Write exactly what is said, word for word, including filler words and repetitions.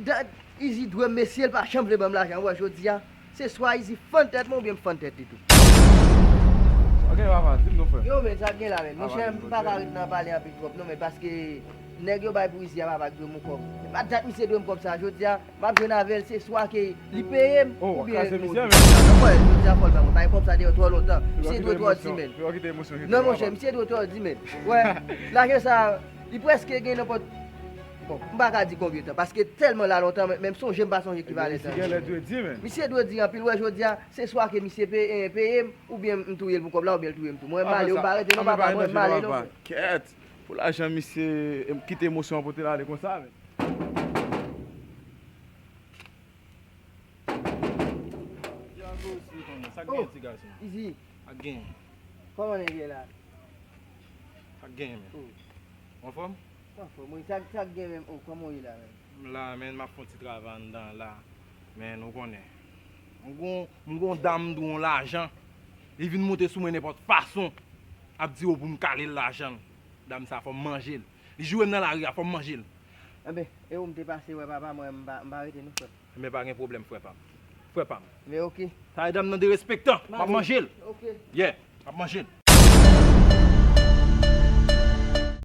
Dat Izi dwe m, mesye, l pa janm vle ban m lajan. Ou wè, jodi a, se swa Izi fann tèt mwen oubyen m fann tèt li tou. Ok, papa, di m non, frè. Yo, men, sa k gen la, men. Monchè, m pa ka ret nan pale anpil twòp, non, men paske nèg yo bay pou Izi a, papa, k dwe m yon kòb. Men pa dat misye dwe m kòb sa. Jodi a, m ap jwenn avè l, se swa ke li peye m, Oh, w ap oubyen kase m misye, ote. men. Non, mwen, jodi a, fò l ban mwen. Bay kòb sa deyò twò lontan. Misye dwe twò di men. Yo kite emosyon. Non, monchè, misye dwe twò di men. Wè, lajan sa, li prèske gen nenpòt. Bon, m pa ka di konbyen tan, paske tèlman la lontan, men, men m sonje, m pa sonje ki valè tan. Misye dwe di, men. Misye dwe di anpil, wè, jodi a, se swa ke misye peye, eh, peye m, oubyen m touye l pou kòb la, oubyen l touye m tou. Mwen, m ale, ou pa rete, non, papa, mwen, m ale, non. Kèt. Pou lajan misye, em, kite emosyon an pote l ale konsa, men. Sa k gen, ti gason? Izi, Sa k gen? Kòman nèg ye la? Sa k gen, men? Oh. Ou anfòm? Anfòm, wi, sa, sa k gen menm? Oh, kòman w ye la menm? M la, men, m ap fè yon ti travay anndan la. Men, ou konnen. M gon, m gon dam m dwe yon lajan. Li vin monte sou mwen nenpòt fason. Ap di yo pou m kale l lajan l. Dam sa, fò m manje l. Li joure m nan lari a, fò m manje l. Enben, e ou m te pase wè papa, mwen, m pa, m pa rete non, frè. Men pa gen pwoblèm, frè pa m. Frè pa m. Men oke. Sa e dam nan derespektan. M ap manje l. Oke. Yeah, m ap manje l.